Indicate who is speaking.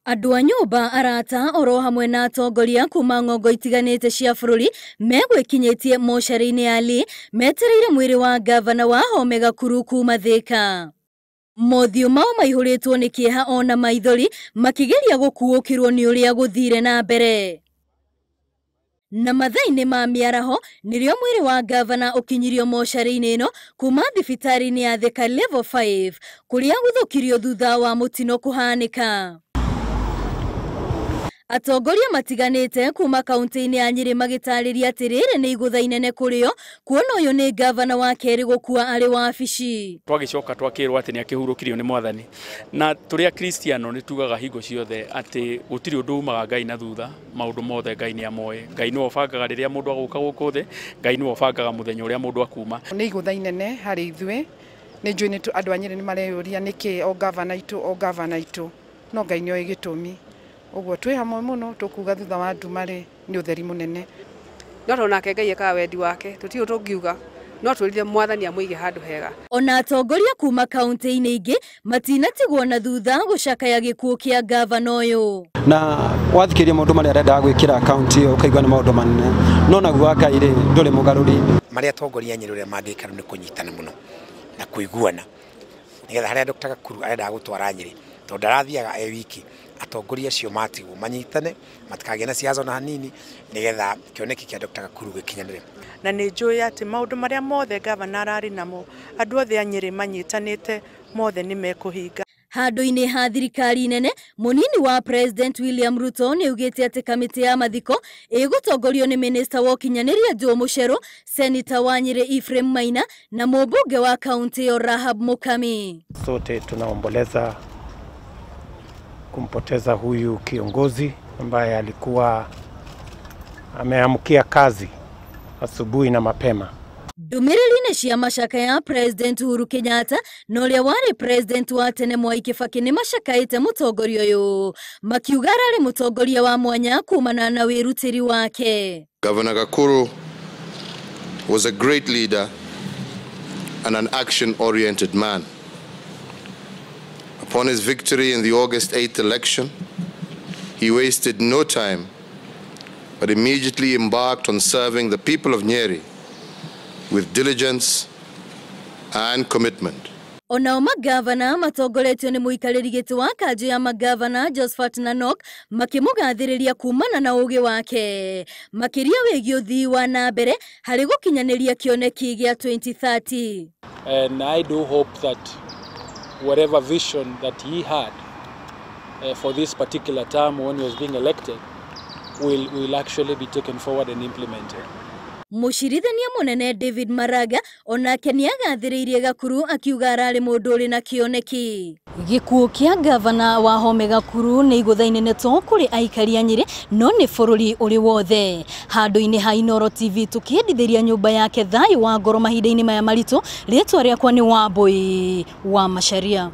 Speaker 1: Andũ a nyũmba, arata oro hamwe na atongoria kuma ng'ongo itiganĩte cia bũrũri megwĩkinyĩtie mocarĩ-inĩ ya Lee metereire mwĩrĩ wa ngavana wa Wahome Gakuru kuma Thĩka. Mothiũ mao maihũrĩtwo nĩ kĩeha ona maithori makĩgeria gũkuũkĩrwo nĩ ũrĩa gũthire na mbere. Na mathaa-inĩ ma mĩaraho nĩrĩo mwĩrĩ wa ngavana ũkinyirio mocarĩ-inĩ ĩno kuma thibitarĩ-inĩ ya Thika Level 5 kũrĩa gũthũkirio thutha wa mũtino kũhanĩka. Atongoria matiganĩte kuma kaunti-inĩ ya Nyĩrĩ magĩtarĩria atĩ rĩrĩ nĩ igũtha inene kũrĩo kuona ũyũ nĩ ngavana wa kerĩ gũkua arĩ wabici.
Speaker 2: Twagĩcoka twakĩrwo atĩ nĩ akĩhurũkirio nĩ mwathani, na tũrĩ akristiano nĩ tugaga hingo ciothe atĩ gũtirĩ ũndũ umaga Ngai na thutha, maũndũ mothe Ngai nĩ amoĩ. Ngai nĩwe ũbangaga rĩrĩa mũndũ agũka gũkũ thĩ, Ngai nĩwe ũbangaga mũthenya ũrĩa mũndũ akuma.
Speaker 3: Nĩ igũtha inene harĩ ithuĩ, nĩ njũĩ nĩ andũ a Nyĩrĩ nĩ mareyũria nĩkĩ o gavana itũ o gavana itũ, no Ngai nĩoĩ gĩtũmi. Ũguo twĩ hamwe mũno tũkuga thutha wa nduma rĩ nĩ ũtheri mũnene.
Speaker 4: No tondũ nake Ngai ekaga wendi wake, tũtirĩ tũngiuga, no twĩrire mwathani amũige handũ hega.
Speaker 1: Ona atongoria kuma kaunti-inĩ ingĩ matinatigwo na thutha gũcakaya gĩkuũ kĩa ngavana ũyũ.
Speaker 5: Na wathikĩria maũndũ marĩa arendaga gwĩkĩra kaunti ĩyo ũkaigua nĩ maũndũ manene, no naguo wa Ngai rĩ ndũrĩ mũgarũri.
Speaker 6: Marĩa atongoria a Nyĩrĩ ũrĩa mangĩka nĩ kũnyitana mũno na kũiguana nĩgetha harĩa Dr. Gakuru arendaga gũtwara Nyĩrĩ, tondũ ndarathiaga e wiki, atongoria acio matigwo manyitane matikagĩe na siasa ona hanini nĩgetha kĩoneki kĩa Dr. Gakuru gĩkinyanĩre.
Speaker 7: Na nĩ njũĩ atĩ maũndũ marĩa mothe gavana ararĩ namo andũ othe a Nyĩrĩ manyitanĩte mothe nĩ mekũhinga.
Speaker 1: Handũ-inĩ ha thirikari nene, mũnini wa President William Ruto nĩ augĩte atĩ kamĩtĩ ya mathiko ĩgũtongorio nĩ minista wa ũkinyanĩria Joe Mucheru, Seneta wa Nyĩrĩ Ephraim Maina na mũmbunge wa kaunti ĩyo Rahab Mukami.
Speaker 8: Sote tunaomboleza kumpoteza huyu kiongozi ambaye alikuwa ameamkia kazi asubuhi na mapema.
Speaker 1: Ndũmĩrĩri-inĩ cia macakaya President Uhuru Kenyatta na ũrĩa warĩ President wa tene Mwai Kibaki nĩ macakaĩte mũtongoria ũyũ makiuga ararĩ mũtongoria wa mwanya kumana na wĩrutĩri wake.
Speaker 9: Governor Gakuru was a great leader and an action-oriented man. Upon his victory in the August 8th election, he wasted no time but immediately embarked on serving the people of Nyeri with diligence and commitment.
Speaker 1: Onao magavana matongoretio nĩ mũikarĩri gĩtĩ wa kanjũ ya magavana Josephat Nanok makĩmũgathĩrĩria kumana na ũgĩ wake makĩria wĩgiĩ ũthii wa na mbere harĩ gũkinyanĩria kĩoneki gĩa 2030.
Speaker 10: And I do hope that whatever vision that he had for this particular term when he was being elected will actually be taken forward and implemented.
Speaker 1: Mũcirithania mũnene David Maraga onake nĩagathĩrĩirie Gakuru akiuga ararĩ mũndũ ũrĩ na kĩoneki. Gĩkuũ kĩa ngavana wa Wahome Gakuru nĩ igũtha inene to kũrĩ aikari a Nyĩrĩ no nĩ bũrũri ũrĩ wothe. Handũ-inĩ ha Inooro TV tũkĩendithĩria nyũmba yake thayũ wa ngoro mahinda-inĩ maya maritũ, rĩtwa rĩakwa nĩ Wambui wa Macharia.